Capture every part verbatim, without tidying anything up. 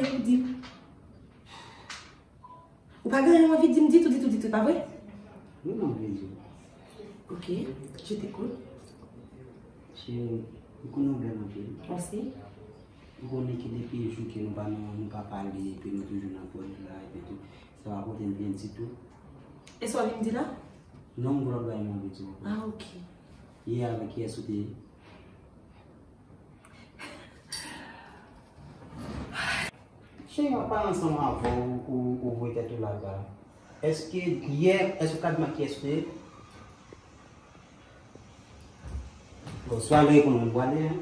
Ou di. Ou pa gen anyen ou anvi di m ditou, ditou, ditou, pa vre? Wi, m anvi di w. Ok, je t'écoute. Cheri, m konnen w bèl anpil. Mèsi. M konnen ke depi jou ke nou pa nan, nou pa pale, epi nou toujou nan pwòch la, epi tou, sa pa pote m byen ditou. E sa w vin di la? Non, m gen lòt bagay m anvi di w ankò. Ah, ok. Yè avèk kiyès ou te ye? Cheri, m ap pale ansanm avè w, ou, ou voye tèt ou laba. Èske yè, èske w ka di m ak kiyès ou te ye? Bon, swa lè reponn mwen, m pwale, en.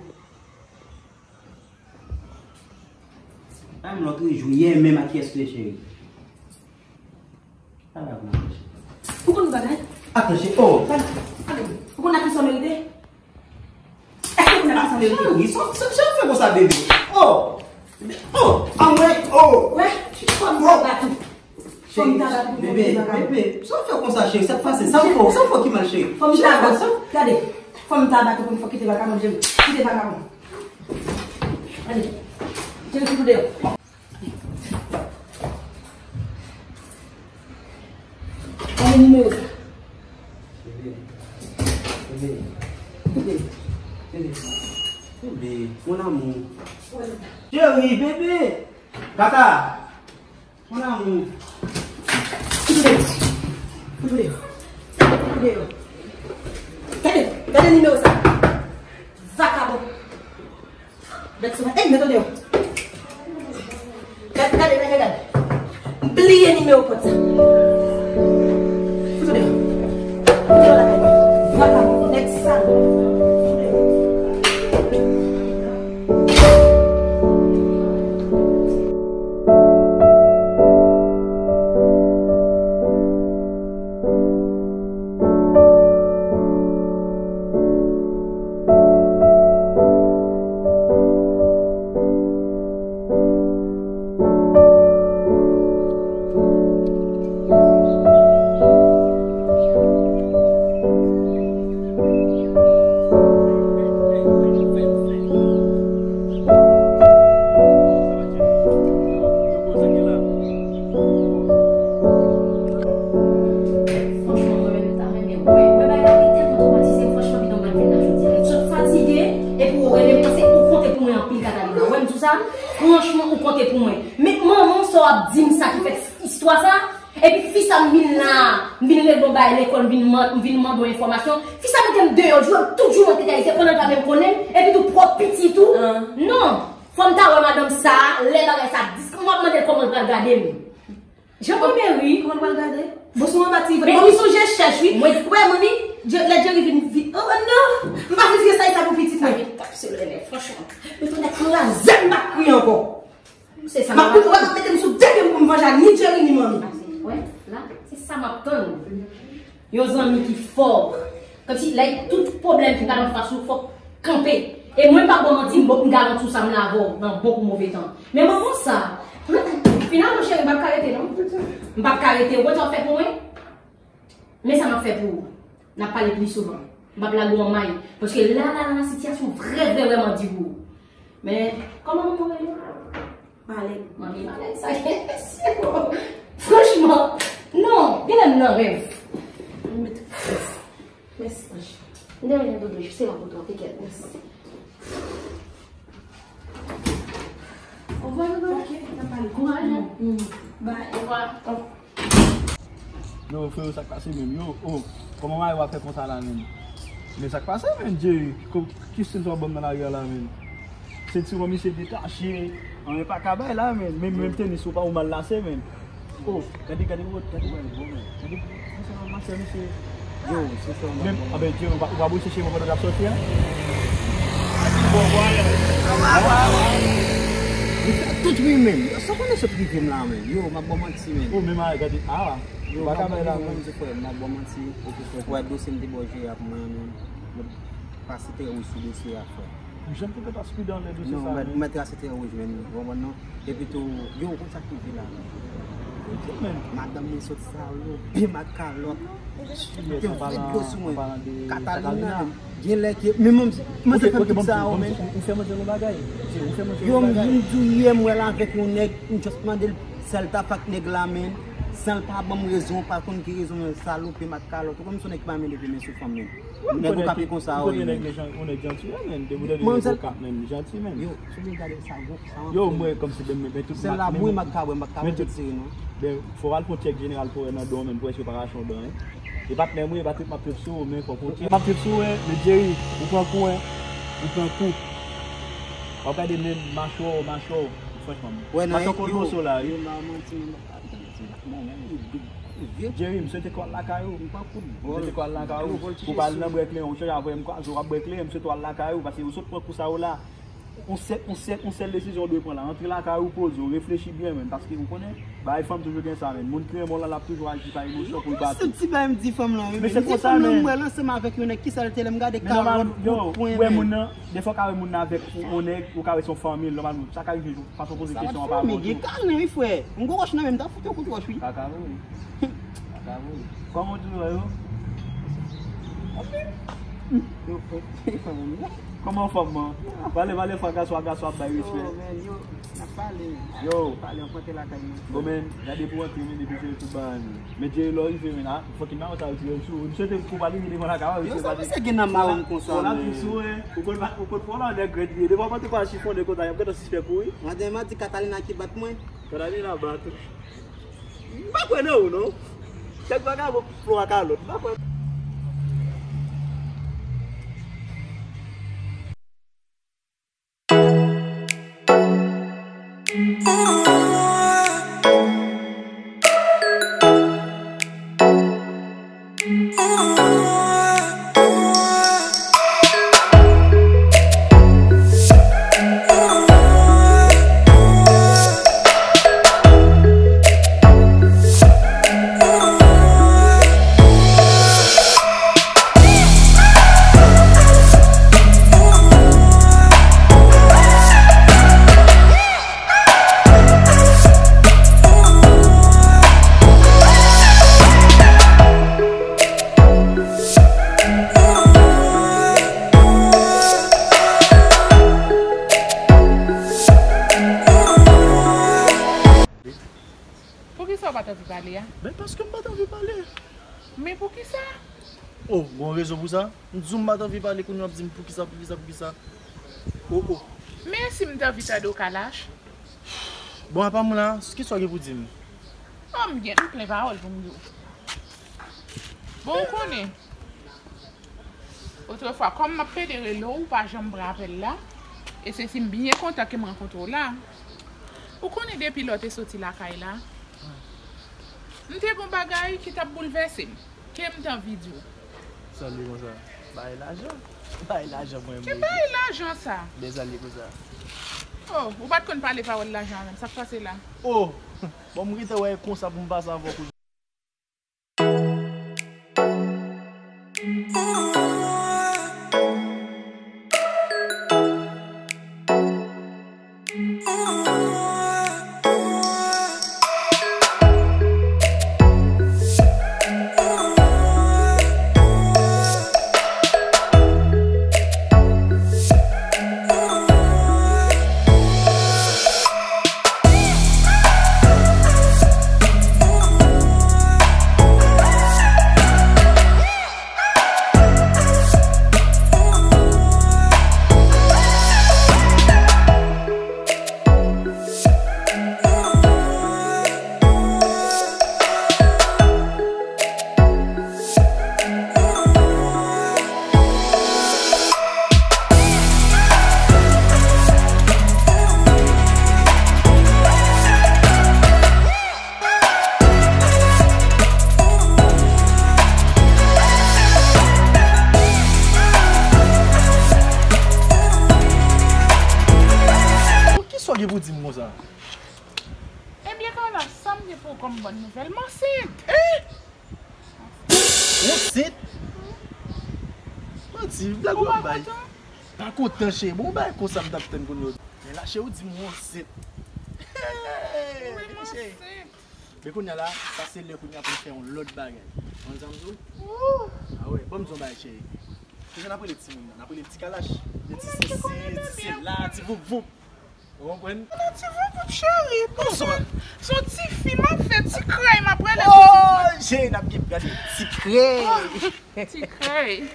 Menm lòt jou, yè menm ak kiyès ou te ye, cheri? Pale avè m, cheri. Ou konn bagay? Atann, cheri, oh. Pale, pale. Ou konn ak kisa w merite? Èske ou konn ak kisa w merite? Cheri, sa, sa, sa w fè konsa, bebe? Oh! Oh! Anmwey! Oh! Wè, fò m ta bat ou. Fò m ta bat ou pou m kite vakabon. Bebe, bebe, sa w fè konsa, cheri? Sa k pase? Sa w fè? Sa w fè ki mal, cheri? Fò m ta bat ou. Gade. Fò m ta bat ou pou m fò kite vakabon, cheri. Kite vakabon. Gade. Cheri, fout ou deyò. Gade nimewo sa. Bebe. Bebe. Bebe. Bebe. Bebe. Mon amour. Cheri, bebe. Gata. Mon amour. Fout ou deyò. Fout ou deyò. Fout ou deyò. Gade, gade nimewo sa. Vakabon. Bèt sou mwen. Ey, mete w deyò. Gade, gade, gade, gade. M bliye nimewo pòt sa. Fout ou deyò. Fout ou deyò lakay mwen. Vakabon, nèg sal. Fout ou deyò. Franchman, mwen menm, m ta renmen wè. Mwen bagay la te tèlman twomatize m, franchman, pito m pa t vin la jodi a. M sot fatige, epi ou rele m, paske ou konte pou mwen anpil, Catalina. Wè m di w sa? Franchman, ou konte pou mwen. Men manman, sa w ap di m sa ki fè istwa sa? Epi fi sa m vin la, m vin rele w bay lekòl, m vin man-, m vin mande w enfòmasyon. Fi sa mete m deyò, jwe m tout jounen tèt ayisyen, pandan l pa menm konnen m, epi tou pwòp pitit ou. Non, fò m ta wè madanm sa, lè bagay sa dis, m ap mande l kòman l pral gade m. Jan Mary. Kòman l pral gade? Bon, sou anba ti vant. Bon, li sonje chèch, wi. Ou wè, manmi, lè Jerry vin, vin, oh, non! M pa vin fè sa, sa pou pitit mwen. Sa vin tap sou lè, franchman. Mwen tou nèk kraze m, m pa kriye ankò. Se sa m ap tann. Ou wè, m ap mete m sou de pye m pou m vanje ni Jerry ni manmi. Wè, la, se sa m ap tann. Yon zanmi ki fò. Kòmsi, like, tout pwoblèm ki ta nan fas ou, fòk kanpe. E mwen pa ba w manti, m bon, m garanti w sa, m la avè w nan bon kou move tan. Men manman sa, finalman, cheri, m p ap ka rete, non. M p ap ka rete. Ou konn sa w fè pou mwen? Men sa m ap fè pou ou. N ap pale pli souvan. M p ap lage w an may. Paske la, la, la, sitiyasyon vrè, vrè, vrèman di pou ou. Men, kòman manman w rele? Malèn. Manmi Malèn, sa gen mesye, bro. Franchman, non, genlè m nan rèv. Mèsi, anj. M te renmen dodo, se la pou twa, te kèt, mèsi. Au revoir, dodo. Ok, n ap pale. Kouraj, hein. Mm. Bye. Au revoir. Yo, freo, sa k pase menm? Yo, oh, kòman mari w ap fè konsa la menm? Men sa k pase menm, Jerry? Ko-, ki stil sa w ap ban m nan lari a la menm? Sentiwon misye detache, anyen pa ka bay la menm. Menm, menm tenis ou pa ou mal lase menm. Oh, gade, gade wòt, gade wòt, gade misye nan matè misye. Yo, se sa w ap ban m. Menm, anben, Jerry, ou pa, ou pa bwose cheve w pandan w t ap sòti a? Bon, bon, alè. Li fè tout wi menm. Yo, sa konnen sot rive m la menm. Yo, m ap ba w manti menm. Oh, menm a gade, ah. Yo, m ap ba w manti, frè, m ap ba w manti. Ok, frè, pou wè dosye m te ba w jere ak mwen an, mwen pase tè wouj sou dosye a, frè. Ou janm te fè pa spidan lè dosye sa a, non, mèt, mèt trase tè wouj menm, ou konprann non? Epi tou, yo, ou konn sa k rive la, non? Madanm mwen sot salope, makalòt. Te vide sou mwen. Catalina, gen lè ke, men mwen, mwen se fanm tip sa yo, men. Ou fè mwen di yon bagay. Ou fè mwen di yon bagay. Yo, m di w yè, m wè l avèk yon nèg, m just mande l, sèl ta fak nèg la, men. San l pa ban m rezon, pa konn ki rezon, men salope, makalòt. Ou konn m se yon nèg ki pa renmen leve men sou fanm, men. Nèg Okap konsa, wi, men. Ou nèg janti, men. Depi w tande nèg Okap, men, janti, men. Yo, sou vin gade sa, gwo, sa. Yo, mwen, kòmsi, men, men tout. Sèl la, mwen, m pa ka bwè, m pa ka bwè tout seri, non. Ben, fò w al fè yon tchèk jeneral pou wè nan do w, men, pou wè si yo pa rache yon dan, en. E patnè m wi, e pa trip m ap trip sou ou, men fòk ou trip. M ap trip sou ou, en, men Jerry, ou pran kou, en. Ou pran kou. W ap gade men machwè w, machwè w, franchman. M pa t ankò moso la, wi. Jerry, m swete ke w al lakay ou. M swete ke w al lakay ou. Pou w pa al nan bwè kleren, ou chanje avè m, kwa, w ap bwè kleren, m swete w al lakay ou, paske ou sot pran kou sa yo la. Yon sèl, yon sèl, yon sèl desizyon w dwe pran la. Antre lakay ou, poze w, reflechi byen, men, paske ou konnen, bagay fanm toujou gen sa, men. Moun ki renmen w lan, l ap toujou aji pa emosyon pou l bati. Se ti bagay m di fanm lan, wi, men. Men se konsa, men. M di fanm lan, m wè l ansanm avèk yon nèg, kisa l te lè m gade kalòt, gwo pwen, men. Dèfwa w ka wè moun nan avèk yon nèg, ou ka wè se yon fanmi l, nòmalman, sa ka rive jou. Fason poze kesyon an pa bon tou. Gen kalen, wi, frè. M gwo wòch nan men m, ta fout yon kout wòch, wi. Kaka, wi. Kaka, wi. Kòman w di yo? Kòman w fè, man? Pale, pale, fwa gason a gason ap bay respè. Yo, men, yo, n ap pale, men. Yo. Pale, anpòte lakay, men. Bon, men, gade pou antre, men, depi se tout bagay, men. Men Jerry, lè w rive, men, a, fucking mawo sa yo tire sou ou. M swete pou w pa rive devan lakay, wi. Yo, sa misye gen nan mawon konsa, men. Ou konn, ou konn fò la, nèg rèd li ye. Devan mwen, te pa chifonnen konsa, y ap gentan sispèk ou, wi. Madan, m a di Catalina ki bat mwen. Kòd a li la bat ou. M pa kwè nan ou non. Kèk vagabon pran ak lòt. M pa kwè. Poukisa w pa t anvi pale a? Ben, paske m pa t anvi pale. Men poukisa? Oh, gon rezon pou sa? M di w m pa t anvi pale, kounye a w ap di m poukisa, poukisa, poukisa. Oh, oh. Men si m t anvi tande w ka lach? Bon, apa m la, kisa w gen pou di m? Oh, m gen, m plen pawòl pou m di w. Bon, ou konnen, otrefwa, kòm m ap pede rele w, ou pa janm pran apèl la, e se si m byen kontan ke m rankontre w la. Ou konnen depi lè w te soti lakay la, m te gon bagay ki t ap boulvèse m, ke m t anvi di w. Sa l ye konsa? Bay lajan. Bay lajan mwen menm. Ki bay lajan sa? Ben sa l ye konsa. Oh, ou pa t konn pale pawòl lajan an menm, sa k pase la? Oh, bon, m gentan wè konsa pou m pase avè w. Kisa w gen pou di m konsa? Ebyen, Carla, sa m gen pou w kòm bòn nouvèl, m ansent! Eh! Ou ansent? Manti, blag w ap bay. Ou pa kontan? Pa kontan, cheri. Bon, bay konsa m t ap tann kounye a. Men la, cheri, ou di m ou ansent. Hey, cheri. Men kounye a la, sa se lè kounye a pou n fè yon lòt bagay. Konn sa m di w? A wè, ban m di w yon bagay, cheri. Kijan n ap rele timoun nan? N ap rele ti kalach, ti sesi, ti sela, ti voup voup. Ou konprann? Ti voup voup, cheri. Bon, se yon ti fi m ap fè, ti krèy m ap rele. Oh, cheri, n ap gen gade ti krèy. Ti krèy.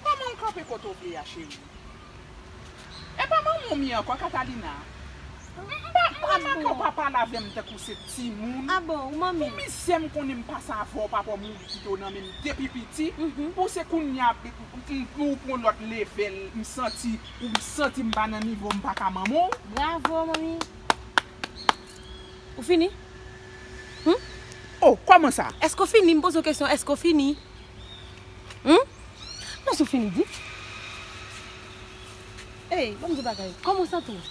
Kòman w kanpe kote w vle a, cheri? E pa manman w m ye ankò, Catalina? M, m pa, m remake w pa pale avè m tankou se timoun. Ah bon, ou manmi? Pou mizè m konnen m pase avè w, papa w mouri kite w nan men m depi piti. Pou se kounye a, m, m, m, ou pran lòt level, m santi, ou m santi m pa nan nivo, m pa ka manman w. Bravo, manmi. Ou fini? Hmm? Oh, kòman sa? Èske w fini? M poze w kesyon, èske w fini? Hmm? Non, si w fini, di. Ey, ban m di w bagay. Kòman w santi w?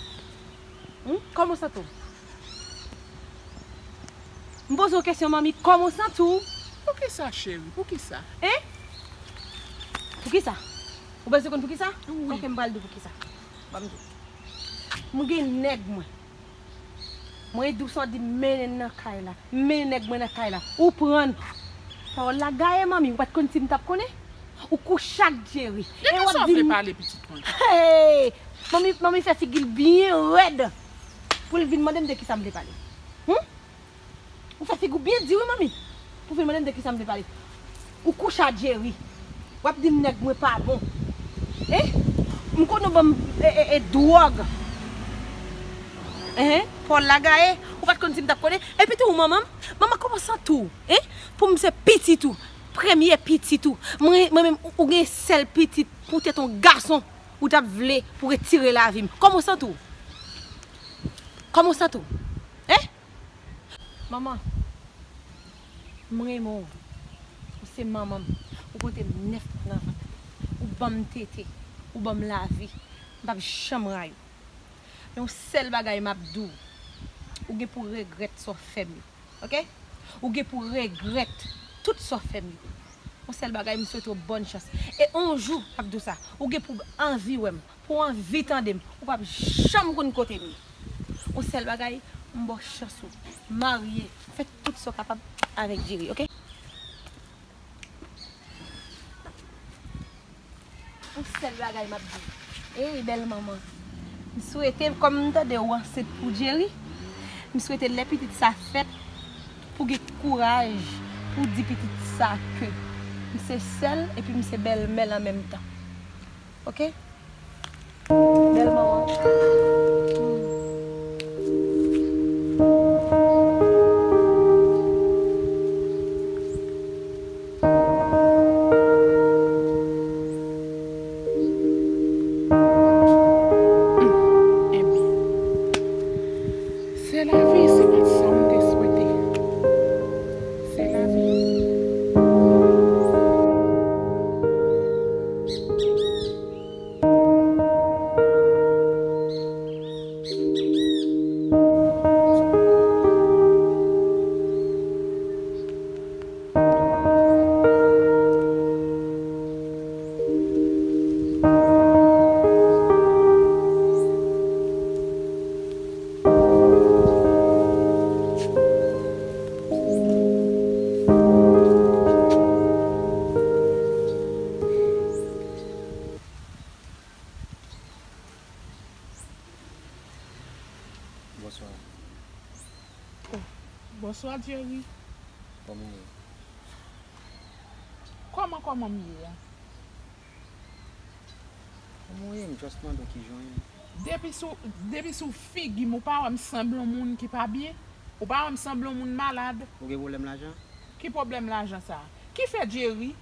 Hmm? Kòman w santi w? M poze w kesyon, manmi, kòman w santi w? Poukisa, cheri? Poukisa? Hein? Poukisa? Ou bezwen konn poukisa? Wi. Ok, m pral di w poukisa. Ban m di w. M gen nèg mwen. Mwen di w sa w di m mennen l nan kay la. M mennen nèg mwen nan kay la. Ou pran l. Pawòl la gaye, manmi, ou pa t konn si m t ap konnen? Ou kouche ak Jerry. De kisa w vle pale, pitit mwen? Hey! Manmi, manmi fè figi l byen rèd pou l vin mande m de kisa m vle pale. Hmm? Ou fè figi w byen di wi, manmi. Pou vin mande m de kisa m vle pale. Ou kouche ak Jerry. W ap di m nèg mwen pa bon. Hein? M konnen w ban m, e, e, e, dwòg. Hein? Pawòl la gaye. Ou pa t konn si m t ap konnen. Epi tou, ou manman m. Manman, kòman w santi w? Hein? Pou m se pitit ou. Premye pitit ou. Mwen, mwen menm, ou, ou gen sèl pitit poutèt yon gason ou t ap vle pou retire lavi m. Kòman w santi w? Kòman w santi w? Hein? Manman, m renmen w. Ou se manman m. Ou pote m nèf mwa nan vant. Ou ban m tete. Ou ban m lavi. M p ap janm rayi w. Men yon sèl bagay m ap di w. Ou gen pou regrèt sa w fè m yo. Ok? Ou gen pou regrèt tout sa w fè m yo. Yon sèl bagay, m swete w bòn chans. E yon jou, m ap di w sa, ou gen pou anvi wè m. Pou w anvi tande m, ou p ap janm konn kote m ye. Yon sèl bagay, m ba w chans ou marye, fè tout sa w kapab avèk Jerry, ok? Yon sèl bagay m ap di w. Ey, bèl manman. M swete, kòm m tande w ansent pou Jerry, m swete lè pitit sa fèt, pou w gen kouraj pou w di pitit sa ke m se sè l epi m se bèlmè l an menm tan. Ok? Bèl manman. Ebyen, se lavi, se pa t sa m te swete. Se lavi. Bonswa. Oh, bonswa, Jerry. Kòman w ye? Kòman, kòman m ye a? Kòman w ye? M just mande w kijan w ye. Depi sou, depi sou figi m, ou pa wè m sanble yon moun ki pa byen? Ou pa wè m sanble yon moun malad? Ou gen pwoblèm lajan? Ki pwoblèm lajan sa? Ki fè, Jerry?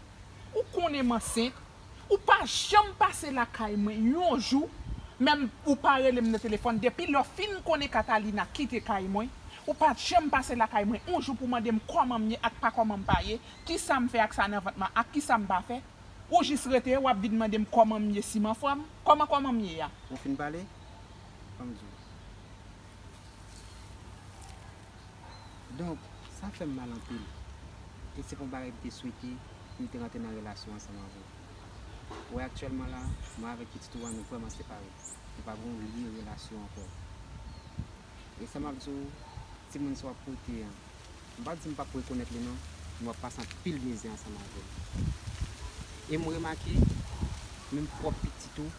Ou konnen m ansent. Ou pa janm pase lakay mwen yon jou, menm ou pa rele m nan telefòn. Depi lè w fin konnen Catalina kite kay mwen, ou pa janm pase lakay mwen yon jou pou mande m kòman m ye ak pa kòman m pa ye, kisa m fè ak sa nan vant mwen ak kisa m pa fè. Ou jis rete, w ap vin mande m kòman m ye, si m anfòm. Kòman, kòman m ye a? Ou fin pale? Ban m di w. Donk, sa fè m mal anpil. E se pa yon bagay m te swete pou m te rantre nan relasyon ansanm avè w. Ou wè aktyèlman la, mwen avèk pitit ou an, nou vrèman separe. Nou pa gen yon lye relasyon ankò. E sa m ap di w, timoun sa w ap pote an, m pa di m p ap rekonèt li non, men w ap pase anpil mizè ansanm avè l. E m remake, menm pwòp pitit ou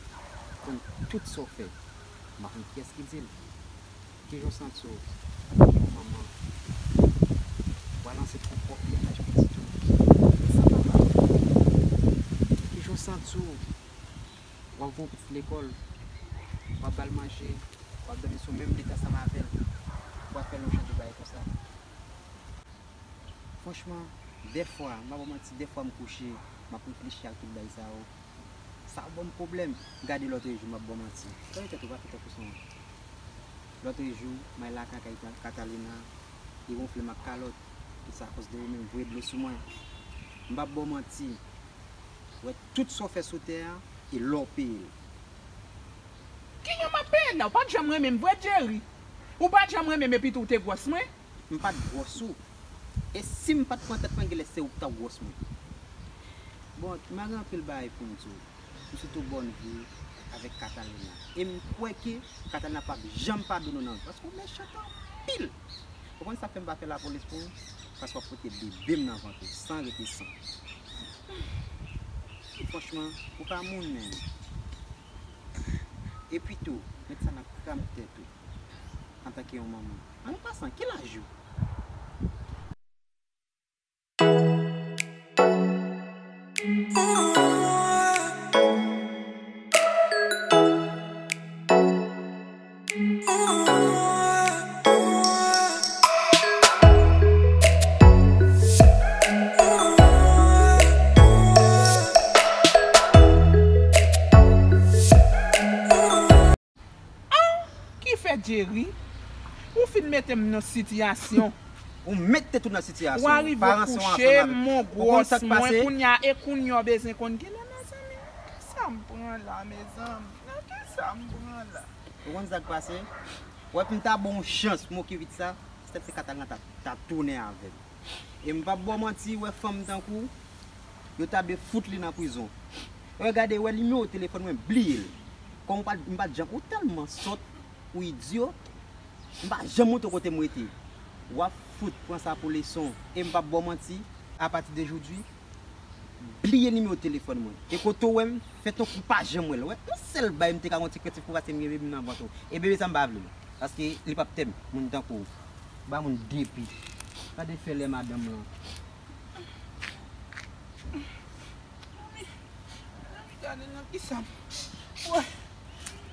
konn tout sa w fè. M pa konn kiyès ki di l. Kijan w santi w antanke yon manman? W al ansent pou pwòp laj pitit ou, san papa. Kijan w santi w? W ap voye yon pitit lekòl, w ap ba l manje, w ap dòmi sou menm lit ansanm avè l, w ap fè l yon jan de bagay konsa. Franchman, dèfwa, m pa ba w manti, dèfwa m kouche, m ap reflechi ak tout bagay sa yo. Sa ban m pwoblèm. Gade lòtrejou, m ap ba w manti. Fè tèt ou pa fè tankou sa. Lòtrejou, m al lakay Kata-, Catalina, li wonfle m ak kalòt. Tout sa akoz de ou menm, voye dlo sou mwen. M p ap ba w manti. Ou wè, tout sa w fè sou tè a, e lè w peye l. Kijan m ap peye l la? Ou pa t janm renmen m vre, Jerry? Ou pa t janm renmen m epi tou ou te gwòs mwen? M pa t gwòs ou. E si m pa t pran tèt mwen, genlè se ou ki t ap gwòs mwen. Bon, m gen anpil bagay pou m di w. M sou tou bòn vi avèk Catalina. E m kwè ke Catalina p ap janm padone w nan vi, paske w mechan anpil. Ou konn sa fè m pa fè lapolis pou ou? Paske w ap pote bebe m nan vant ou, san rete san. E franchman, ou pa moun menm. Epi tou, met sa nan kranm tèt ou, antanke yon manman. An pasan, ki laj ou? Ah, ki fè Jerry? Ou fin mete m nan sitiyasyon. Ou met tèt ou nan sitiyasyon. Ou arive kouche m, ou gwòs mwen, kounye a, e kounye a w bezwen konn kilè, mezanmi? Nan kisa m pran la, mezanmi? Nan kisa m pran la? Ou konn sa k pase? Ou wè, pou m ta ba w yon chans pou m okipe sa, se tèt se Katalina ta, ta tounen avè m. E m p ap ba w manti, wè fanm tankou w, yo ta dwe fout li nan prizon. Wè gade, wè nimewo telefòn mwen, bliye l. Kòm ou pa, m pa t janm, ou tèlman sòt, ou idyo, m pa janm montre w kote m rete. W ap fout pran sa pou leson. E m p ap ba w manti, apati de jodi, bliye nimewo telefòn mwen. E kote w wè m, fè tankou w pa janm wè l. Wè, yon sèl bay m te ka gon ti krentif pou pase m gen bebe m nan vant ou. E bebe sa m pa vle l. Paske li p ap tèm moun tankou w. Ba moun depi. Gade fè lè madanm lan. Mezanmi, mezanmi, gade nan kisa m. Wè.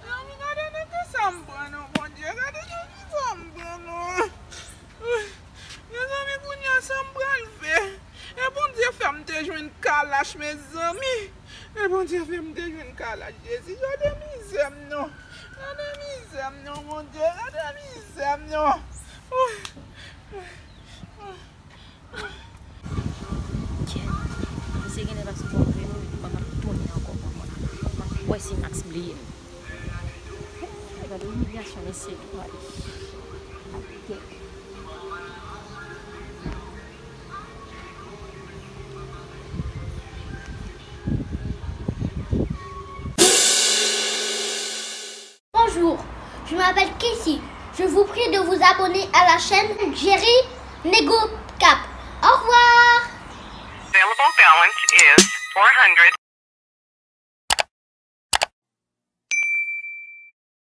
Mezanmi, gade nan kisa m pran non, Bondye. Gade nan kisa m pran non. Mezanmi, kounye a sa m pral fè? E Bondye fè m te jwenn kalach, mezanmi. E Bondye fè m te jwenn kalach, Jezi. Gade mizè m non. Gade mizè m non, Bondye. Gade mizè m non. Kèt, misye genlè pa sipòte m, m ap tounen ankò pou mwen. M ap wè si Max bliye m. Gade imilyasyon mesye yo, ay. Kèt. Bonjour, je m'appelle Casey. Je vous prie de vous abonner à la chaîne Jerry Nego Cap. Au revoir. Available balance is four hundred.